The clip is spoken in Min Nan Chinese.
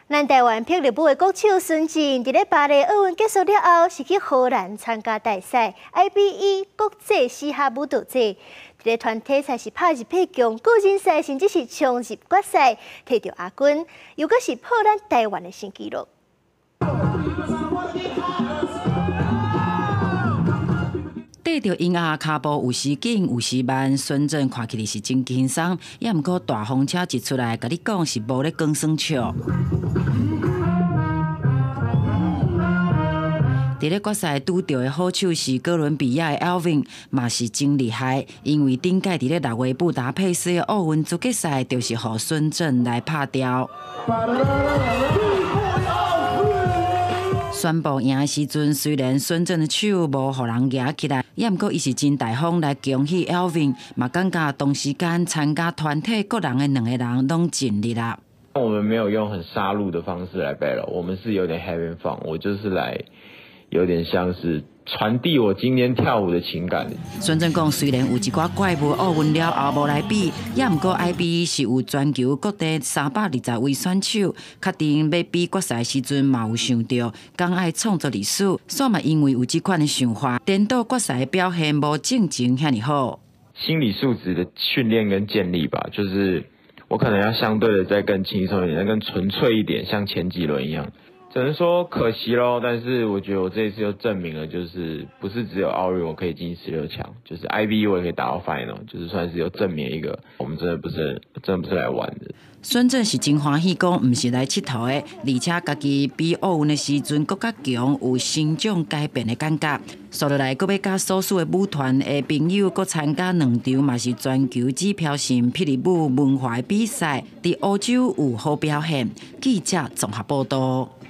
咱台灣霹靂舞的國手孫振，佇咧巴黎奧運結束了後，是去荷蘭參加大賽 IBE 國際嘻哈舞蹈節。佇咧團體賽是拍入八強，個人賽甚至是衝入決賽，摕著亞軍，又閣是破咱台灣的新紀錄。綴著嬰仔跤步有時緊有時慢，孫振看起來是真輕鬆，也毋過大風車一出來，共你講是無咧講耍笑。佇咧決賽拄著的好手是哥倫比亞的 Elvin，嘛是真厲害，因為頂屆佇咧6月布達佩斯的奧運資格賽，就是予孫振來拍掉。宣布贏的時陣，雖然孫振的手無予人舉起來，也毋過伊是真大方來恭喜 Elvin，嘛感覺同時間參加團體個人的兩個人攏盡力啦。我們沒有用很殺戮的方式來 battle，我們是有點 having fun，我就是來有點像是傳遞我今天跳舞的情感。孫振講，雖然有一寡怪物奧運了後無來比，也毋過 IBE 是有全球各地320位選手，確定欲比決賽時陣嘛有想著，講愛創造歷史，煞嘛因為有這款的想法，顛倒決賽表現無進前遐爾好。心理素質的訓練跟建立吧，就是我可能要相對的再更輕鬆一點，再更純粹一點，像前幾輪一樣。只能說可惜咯，但是我覺得我這一次又證明了，就是不是只有奧運我可以進16強，就是 IBE 我也可以打到 final，就是算是有證明一個，我們真的不是來玩的。孫振是真歡喜，講毋是來𨑨迌的，而且家己比奧運的時陣閣較強，有成長改變的感覺。紲落來，閣欲佮所屬的舞團的朋友，閣參加兩場，嘛是全球指標性霹靂舞文化的比賽，佇歐洲有好表現。記者綜合報道。